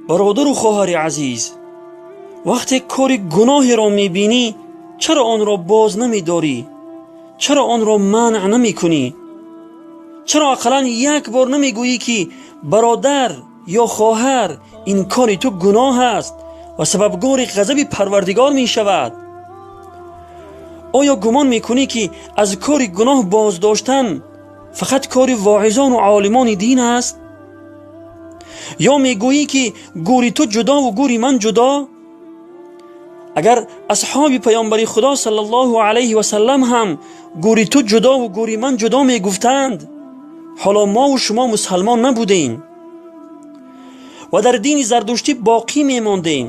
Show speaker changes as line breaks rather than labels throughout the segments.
Бародару хоҳари азиз, вақте кори гуноҳеро мебинӣ, чаро онро боз намедорӣ? Чаро онро манъ намекунӣ? Чаро ақаллан як бор намегӯӣ, ки бародар ё хоҳар, ин кори ту гуноҳ аст ва сабабгори ғазаби Парвардигор мешавад? Оё гумон мекунӣ, ки аз кори гуноҳ боздоштан фақат кори воизону олимони дин аст? Ё мегӯӣ, ки гури ту ҷудову гури ман ҷудо? Агар асҳоби паёмбари Худо саллаллоҳу алайҳи васаллам ҳам гури ту ҷудову гури ман ҷудо мегуфтанд, ҳоло мову шумо мусалмон набудем ва дар дини зардуштӣ боқӣ мемондем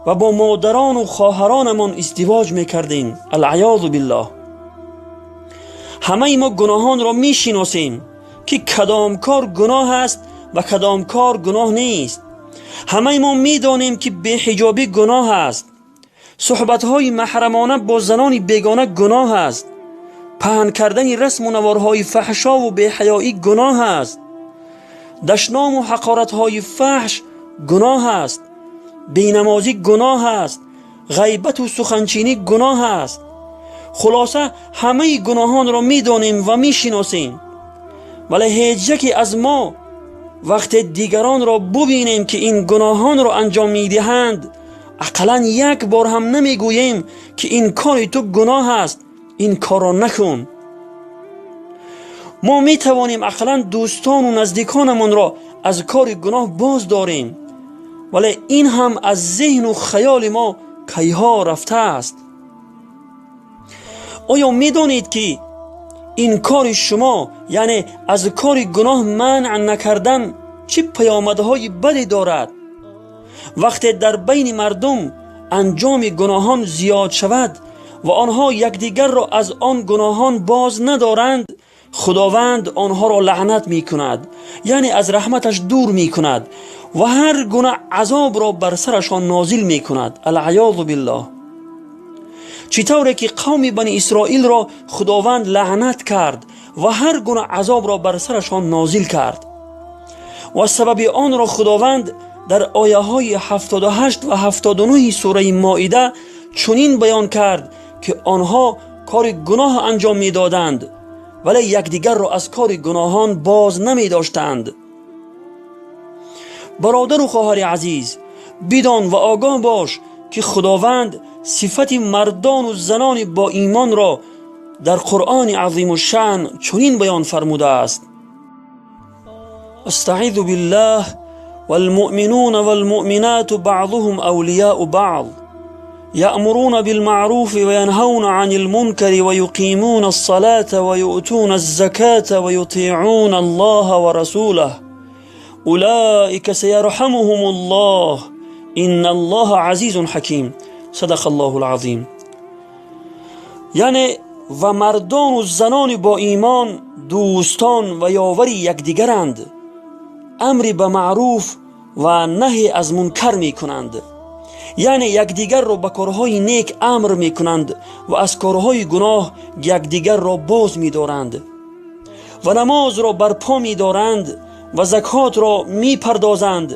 ва бо модарону хоҳаронамон издивоҷ мекардем. Алъаёзу биллоҳ. Ҳамаи мо гуноҳонро мешиносем, ки кадом кор гуноҳ аст ва кадом кор гуноҳ нест. Ҳамаи мо медонем, ки беҳиҷобӣ гуноҳ аст, суҳбатҳои маҳрамона бо занони бегона гуноҳ аст, паҳн кардани расму наворҳои фаҳшову беҳаёӣ гуноҳ аст, дашному ҳақоратҳои фаҳш гуноҳ аст, бенамозӣ гуноҳ аст, ғайбату суханчинӣ гуноҳ аст. Хулоса, ҳамаи гуноҳонро медонем ва мешиносем, вале ҳеҷ яке аз мо вақте дигаронро бубинем, ки ин гуноҳонро анҷом медиҳанд, ақаллан як бор ҳам намегӯем, ки ин кори ту гуноҳ аст, ин корро накун. Мо метавонем ақаллан дӯстону наздиконамонро аз кори гуноҳ боз дорем, вале ин ҳам аз зеҳну хаёли мо кайҳо рафтааст. Оё медонед, ки ин кори шумо, яъне аз кори гуноҳ манъ накардан, чӣ паёмадҳои баде дорад? Вақте дар байни мардум анҷоми гуноҳон зиёд шавад ва онҳо якдигарро аз он гуноҳон боз надоранд, Худованд онҳоро лаънат мекунад, яъне аз раҳматаш дур мекунад ва ҳар гуна азобро бар сарашон нозил мекунад. Алъаёзу биллоҳ. Чӣ тавре ки қавми Бани Исроилро Худованд лаънат кард ва ҳар гуна азобро бар сарашон нозил кард ва сабаби онро Худованд дар ояҳои 78 ва 79 сураи Моида чунин баён кард, ки онҳо кори гуноҳ анҷом медоданд, вале якдигарро аз кори гуноҳон боз намедоштанд. Бародару хоҳари азиз, бидон ва огоҳ бош, ки Худованд сифати мардону занони боимонро дар Қуръони азимушшаън чунин баён фармудааст: Астаъизу биллаҳ, валмуъминуна валмуъминату баъзуҳум авлияу баъз يأمرون بالمعروف وينهون عن المنكر ويقيمون الصلاة ويؤتون الزكاة ويطيعون الله ورسوله أولئك سيرحمهم الله إن الله عزيز حكيم. صدق الله العظيم. Яъне ва мардону занони бо имон дӯстон ва ёвари якдигаранд, амри ба маъруф ва наҳи аз мункар мекунанд, яъне якдигарро ба корҳои нек амр мекунанд ва аз корҳои гуноҳ якдигарро боз медоранд ва намозро барпо медоранд ва закотро мепардозанд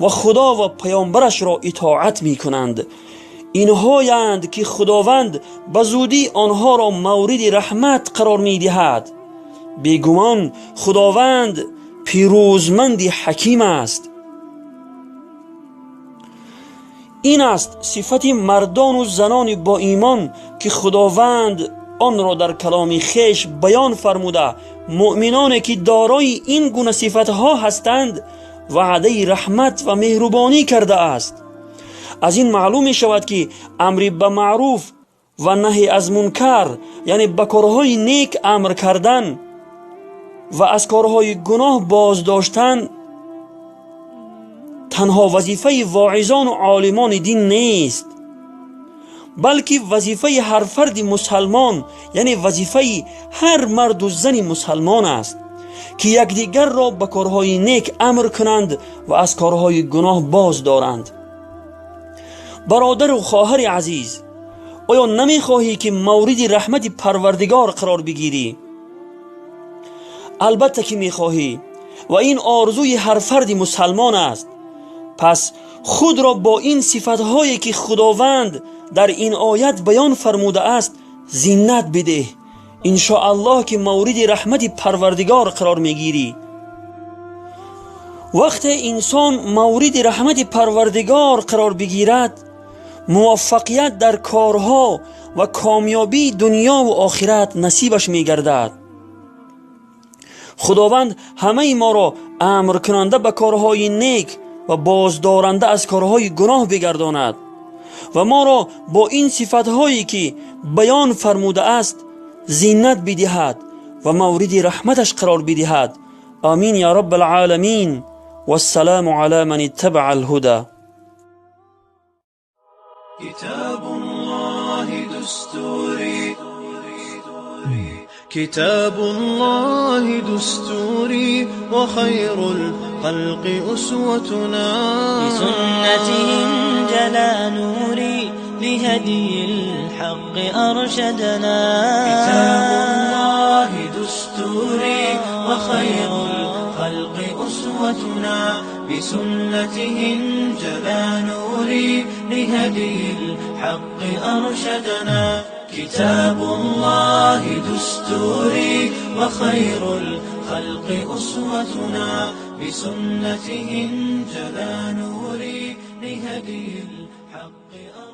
ва Худо ва паёмбарашро итоат мекунанд. Инҳоянд, ки Худованд ба зудӣ онҳоро мавриди раҳмат қарор медиҳад. Бегумон, Худованд пирӯзманди ҳаким аст. Ин аст сифати мардону занони боимон, ки Худованд онро дар каломи хеш баён фармуда, муъминоне ки дорои ин гуна сифатҳо ҳастанд, ваъдаи раҳмат ва меҳрубонӣ кардааст. Аз ин маълум мешавад, ки амри ба маъруф ва наҳи аз мункар, яъне ба корҳои нек амр кардан ва аз корҳои гуноҳ боздоштан, танҳо вазифаи воизону олимони дин нест, балки вазифаи ҳар фарди мусалмон, яъне вазифаи ҳар марду зани мусалмон аст, ки якдигарро ба корҳои нек амр кунанд ва аз корҳои гуноҳ боз доранд. Бародару хоҳари азиз, оё намехоҳӣ, ки мавриди раҳмати Парвардигор қарор бигирӣ? Албатта, ки мехоҳӣ ва ин орзуи ҳар фарди мусалмон аст. Пас худро бо ин сифатҳое ки Худованд дар ин оят баён фармудааст зинат бидеҳ. Иншоаллоҳ ки мавриди раҳмати Парвардигор қарор мегирӣ. Вақте инсон мавриди раҳмати Парвардигор қарор бигирад, муваффақият дар корҳо ва комёбии дунёву охират насибаш мегардад. Худованд ҳамаи моро амркунанда ба корҳои нек ва боздоранда аз корҳои гуноҳ бигардонад ва моро бо ин сифатҳое ки баён фармудааст зинат бидиҳад ва мавриди раҳматаш қарор бидиҳад. Амин я раббал оламин. Вассаламу ала ман иттабаа алҳуда.
كتاب الله دستوري، كتاب الله دستوري، وخير الخلق أسوتنا.
بسنته انجلى نوري، لهدي الحق أرشدنا.
كتاب الله دستوري، وخير الخلق أسوتنا. بسنته انجلى نوري، لهدي الحق أرشدنا. كتاب الله دستوري، وخير الخلق أسوتنا. بسنته انجلى نوري، لهدي الحق أرشدنا.